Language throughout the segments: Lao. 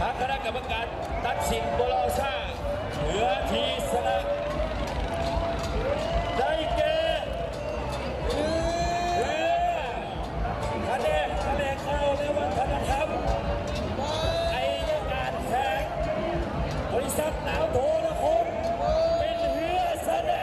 ທາງຄະນະກຳມະການຕັດສິນບໍ່ລໍຊ້າ ເຮືອທີ່ຊະນະໄດ້ແກ່ ເຮືອ ພະແນກ ພະແນກຂ່າວ ແລະ ວັດທະນະທຳ ໄອຍະການແຂວງ ບໍລິສັດລາວໂທລະຄົມ ເປັນເຮືອຊະນະ.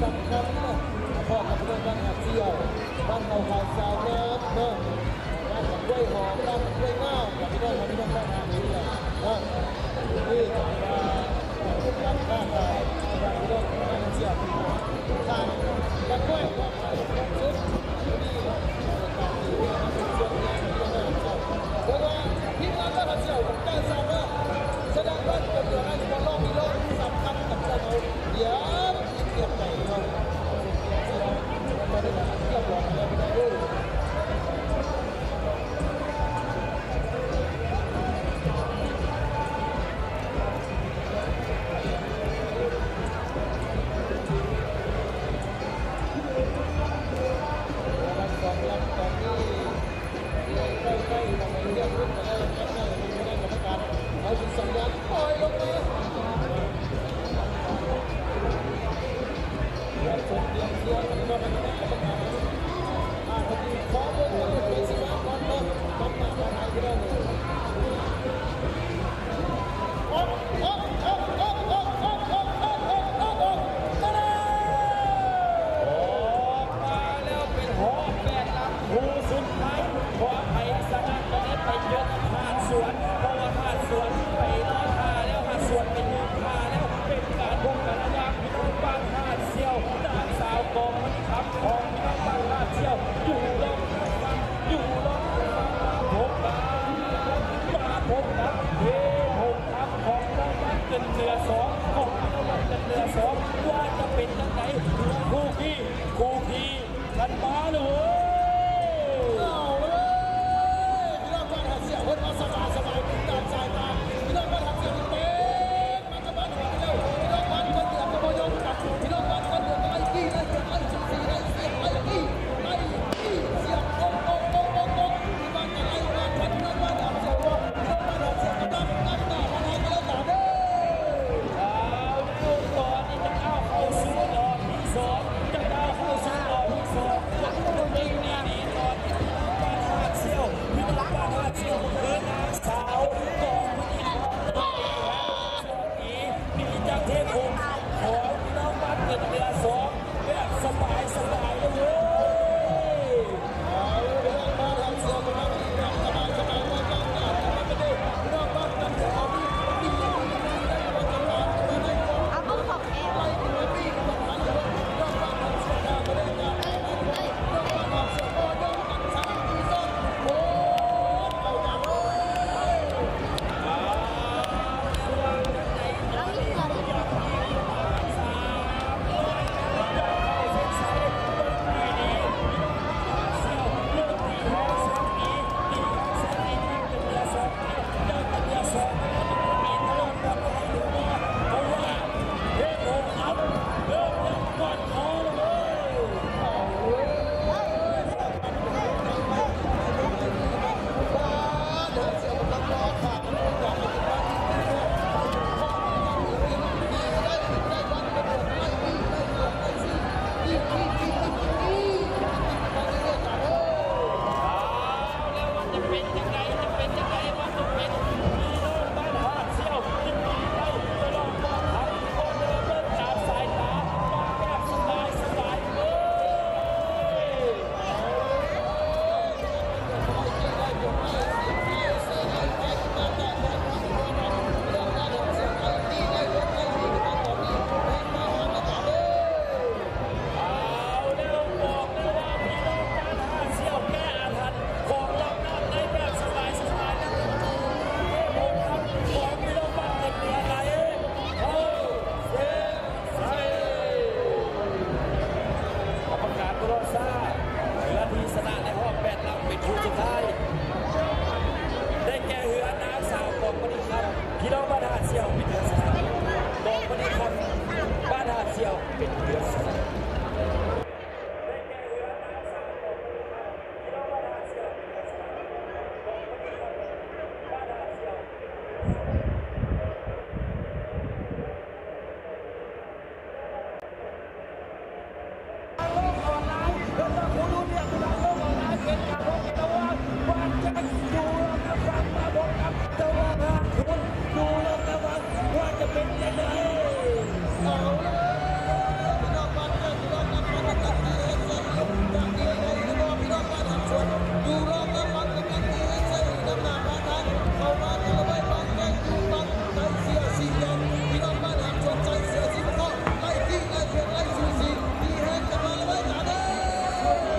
ສຳຄັນເນາະ ພໍ້ກັບເລື່ອງການຫາທ່ຽວ ບ້ານເຮົາຂາຍຊາວແມັດເນາະ ຮ້ານກະກ້ວຍຫອມ ຮ້ານກະກ້ວຍງາມ ກັບພີ່ນ້ອງ ກັບພີ່ນ້ອງບ້ານຫາທ່ຽວເນາະ ນີ້ກະວ່າການຄ້າຂາຍ ກັບພີ່ນ້ອງບ້ານຫາທ່ຽວ ຂາຍກະກ້ວຍເນາະ. ອອກມາແລ້ວເປັນຫໍແປດຫຼັງ ຄູ່ສຸດທ້າຍ ຂໍອະໄພ ສະນະກະໄດ້ໄປເຈີກັບທາດສວນ ເພາະວ່າທາດສວນໄປລໍຖ້າແລ້ວ ທາດສວນໄປຢືນຖ້າແລ້ວ ເປັນການພົບກັນລະຫວ່າງພີ່ນ້ອງບ້ານທາດສ່ຽວ ນາງສາວກອງມະນີຄຳ ຂອງພີ່ນ້ອງບ້ານທາດສ່ຽວ ຢູ່ລອງ ຢູ່ລອງຟັງ ມາພົບກັນ ມາພົບກັນເພງຫົງຄຳຂອງເຈົ້າບ້ານເກີນເຫຼືອສອງ ຂອງເຈົ້າບ້ານເກີນເຫຼືອສອງ ວ່າຈະເປັນຈັ່ງໃດ ຄູ່ຄີ ຄູ່ຄີກັນມາເລີຍເວີ້ຍ. ເອົາເວີ້ຍ ພີ່ນ້ອງບ້ານຫາດສ່ຽວ ເພິ່ນວ່າສະບາຍ ສະບາຍ ຕາມສາຍຕາ ພີ່ນ້ອງບ້ານຫາດສ່ຽວເຕັມ ຕອນນີ້ຈະກ້າວເຂົ້າສູ່ລອບທີສອງ ຈະກ້າວເຂົ້າສູ່ລອບທີສອງ ຈະເປັນ ພີ່ນ້ອງບ້ານຫາດສ່ຽວເປັນເຮືອນສະໜາມ ກອງປະດິດຄຳບ້ານຫາດສ່ຽວເປັນເຮືອນສະໜາມ. ໂລກອອນລາຍ ເພິ່ນວ່າຄູ່ນີ້ເປັນການລົງລະຫວ່າງບ້ານແຈ້ງຢູ່ລຳນະຄອນ ມາພົບກັບເຈົ້າບ້ານຫາດສ່ວນຢູ່ລຳນະຄອນ ວ່າຈະເປັນຈັ່ງໃດ? ເອົາເລີຍ ພີ່ນ້ອງບ້ານແຈ້ງຢູ່ລຳນະຄອນ ຈະເຮັດຈັ່ງໃດ ຈະດີໃດຫຼືບໍ່ ພີ່ນ້ອງບ້ານຫາດສ່ວນຢູ່ລຳນະຄອນ ກຳລັງຊິເຮັດໃສ່ນຳໜ້າພາທາງ ເຂົ້າມາຕະລຸຍບ້ານແຈ້ງຢູ່ຝັ່ງໃຈເສື້ອສີແດງ ພີ່ນ້ອງບ້ານຫາດສ່ວນໃຈເສື້ອສີຟ້າ ໄລ່ຕີ ໄລ່ພຽງ ໄລ່ສູສີ ມີແຮງກັນມາລະເວີຍຕາເດີ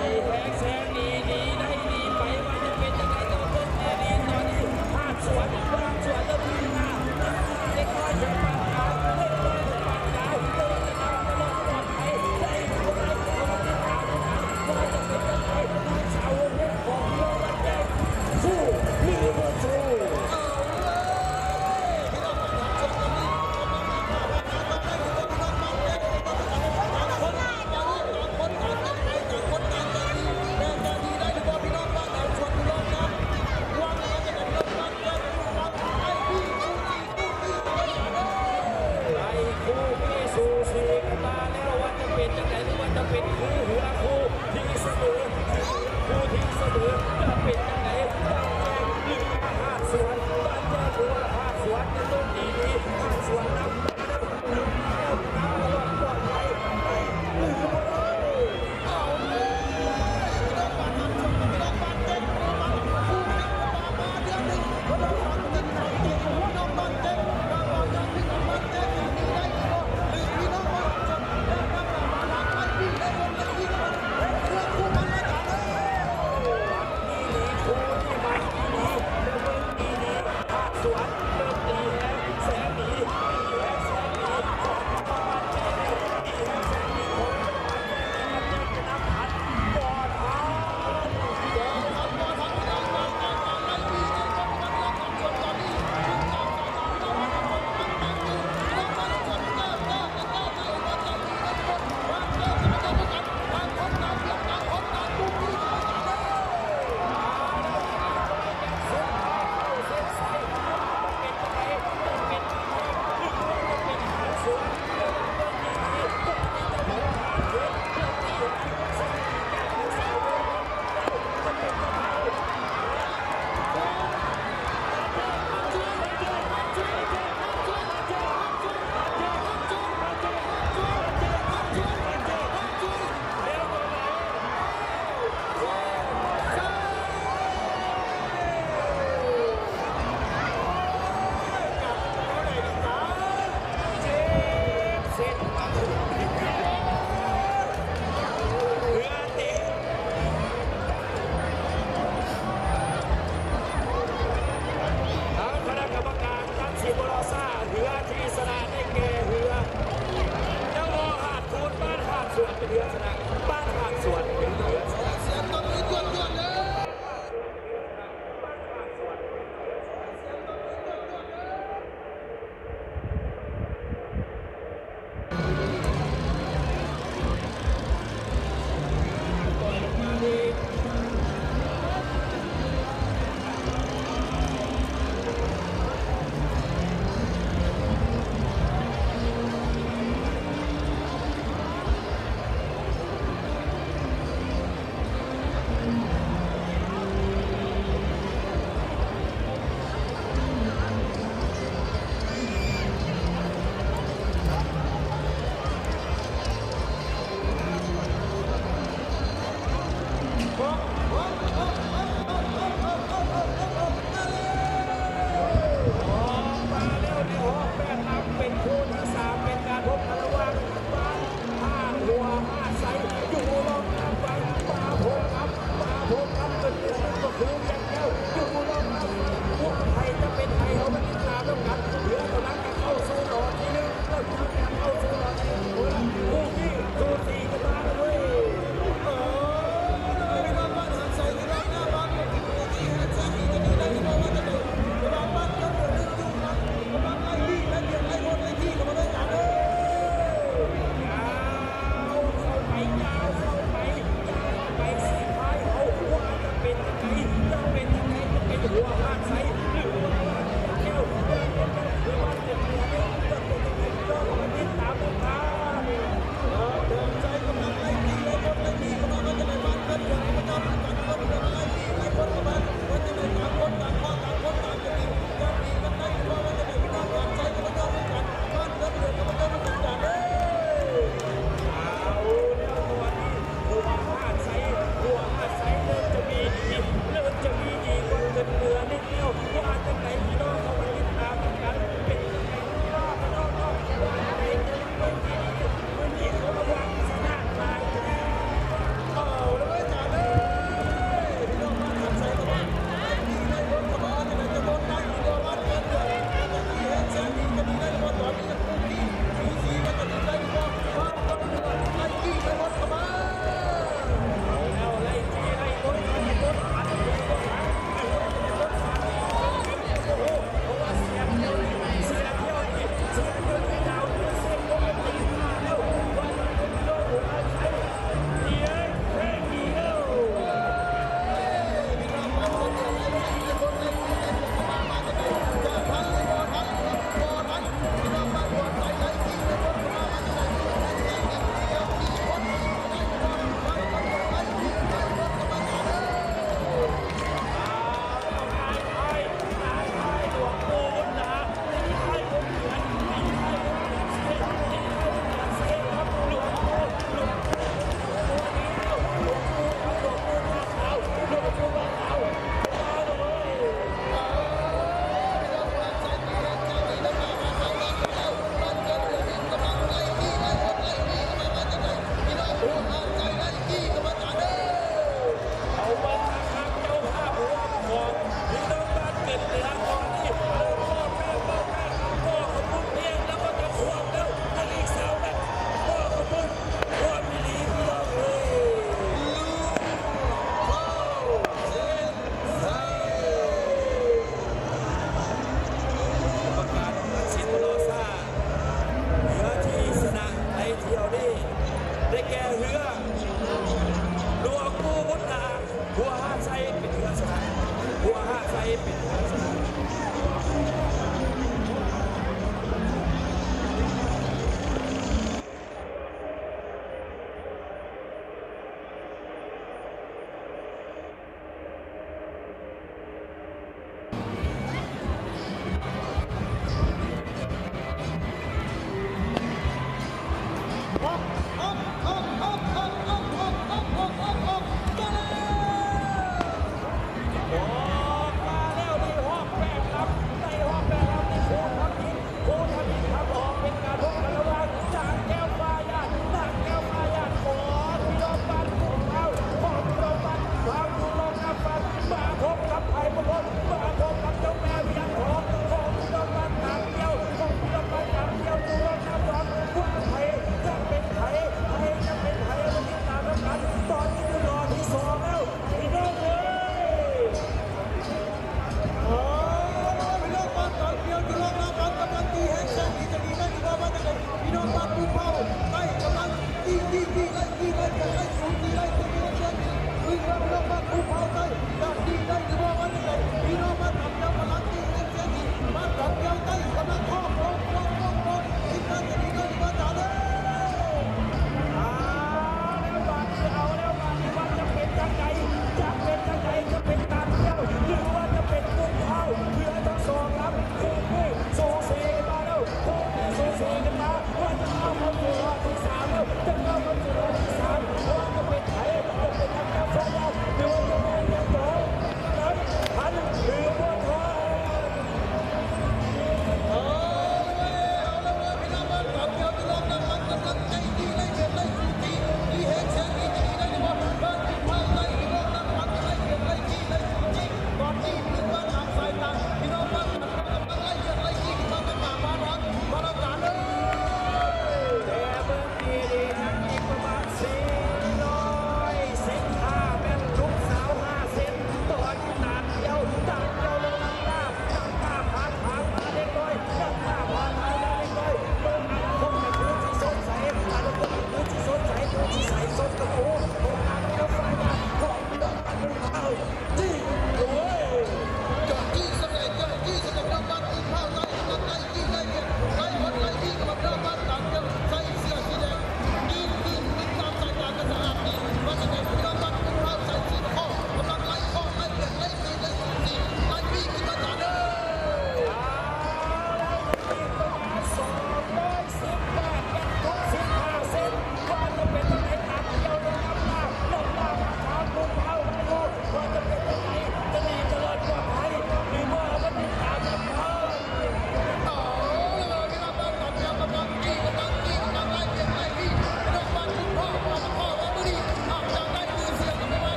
ມີແຮງແຊງດີ ດີໄດ້ດີໄປ ວ່າຈະເປັນຈັ່ງໃດຕໍ່ເບິ່ງດີໆ ຕອນນີ້ຫາດສວນ ຫາດສວນເລີ່ມມີໜ້າ ເດັກນ້ອຍເຂົມປາກກາວ ເດັກນ້ອຍເຂັມປາກກາວ ແຕ່ວ່າຈະນຳຕະຫຼອດປອດໄພໄດ້ຫຼືບໍ່ໄດ້ ເຮົາມາຕິດຕາມກັນວ່າຈະເປັນຈັ່ງໃດ ນາງສາວວົງເວັບຂອງເມືອງວັດແດງ ສູ້ຫຼືບໍ່ສູ້? ໄລ່ຄູ່ທີ່ສູສີກັນມາແລ້ວ ວ່າຈະເປັນຈັ່ງໃດ ຫຼືວ່າຈະເປັນຄູ່ເຫືອຄູ່ທີ່ສະເໝີ ຄູ່ທີ່ສະເໝີ ຈະເປັນຈັ່ງໃດ ບ້ານແຈ້ງຫຼືວ່າຫາດສວນ ບ້ານແຈ້ງຫຼືວ່າຫາດສວນ ຍັງລົງດີໆ ຫາດສວນນຳ ນຳ ນຳຕະຫຼອດປອດໄພ ໄດ້ຫຼືບໍ່ໄດ້?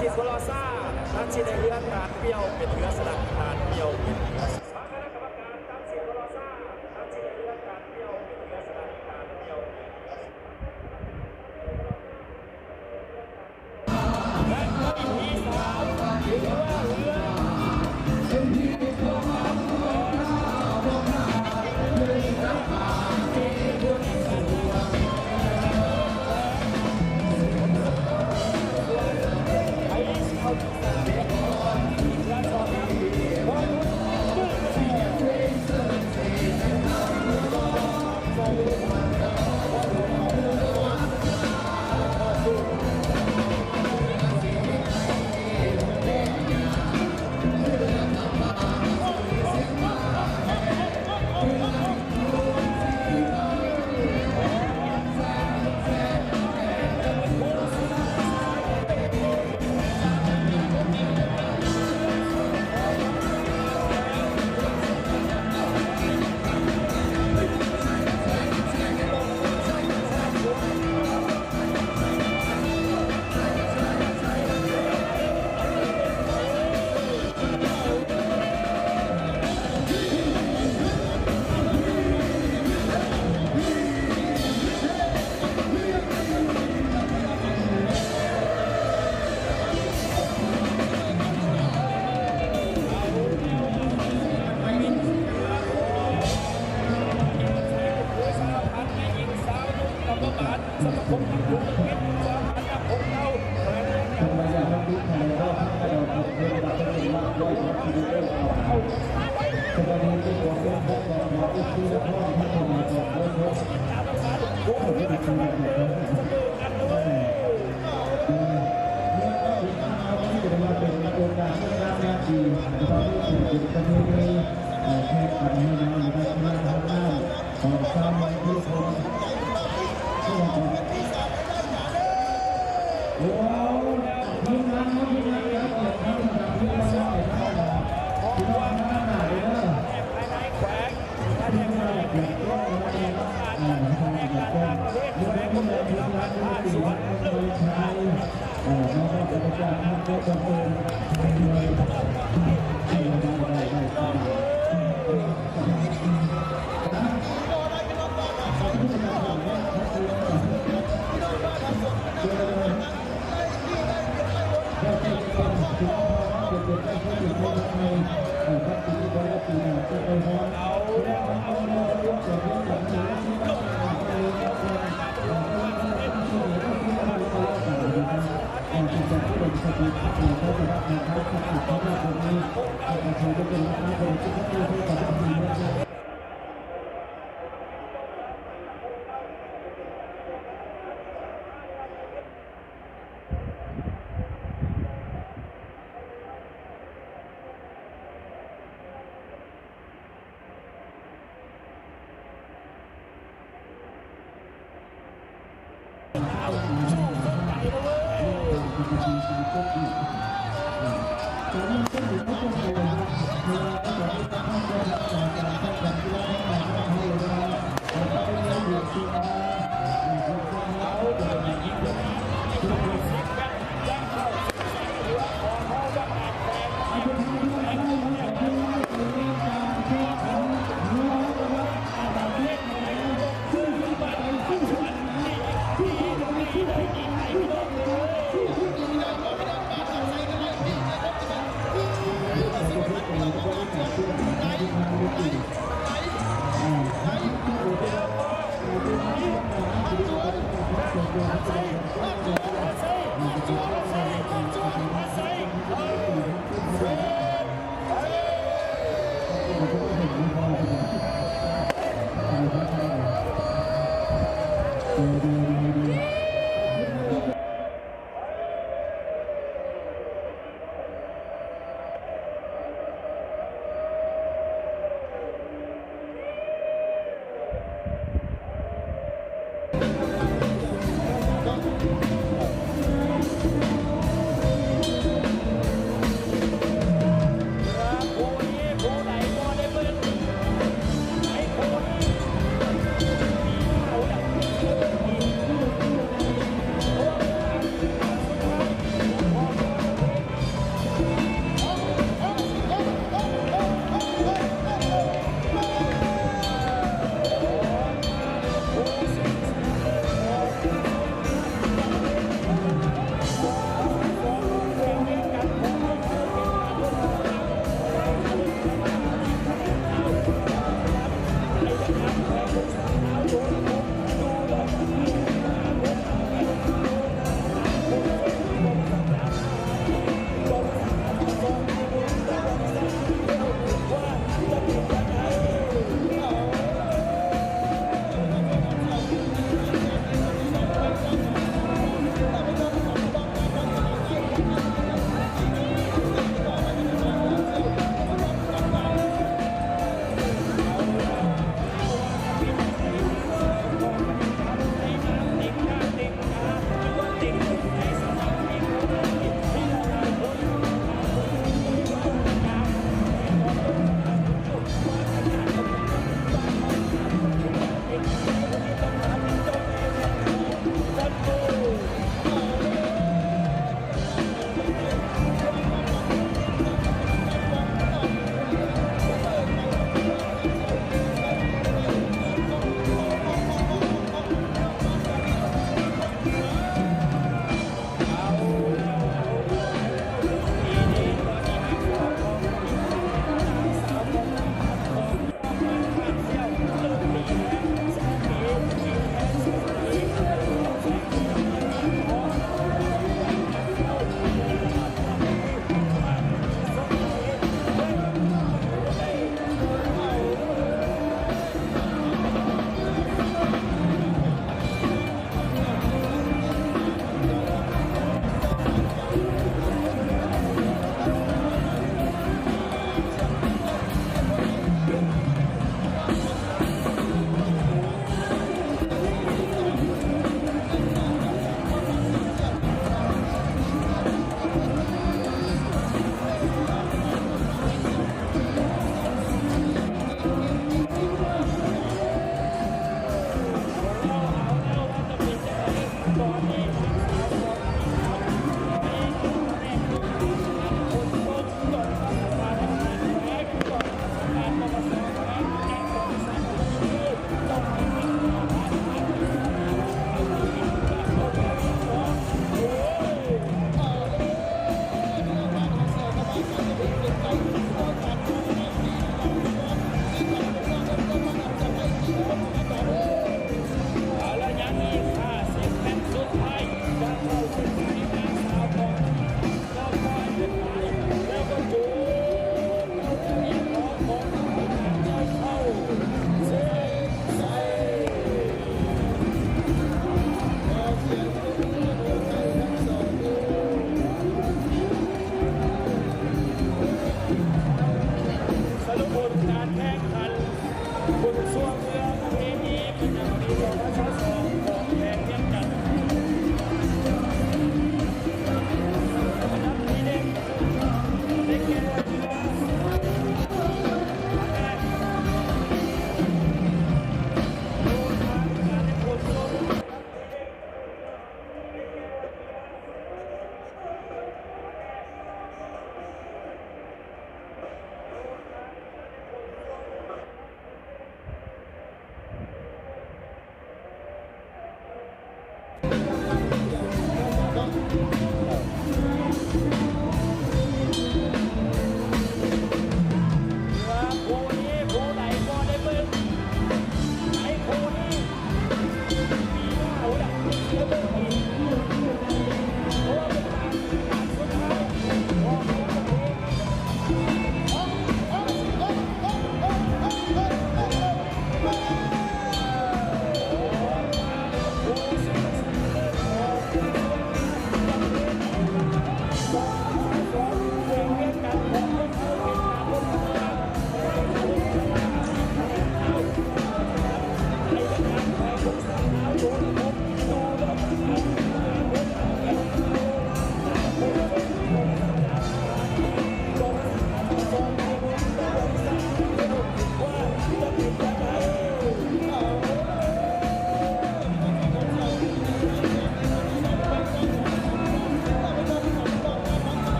ສິດໂຄລາຊາ ຕັດສິນໃຫ້ເຮືອຕາດປ່ຽວ ເປັນເຮືອສະດັດຕາດປ່ຽວ ເປັນເຮືອ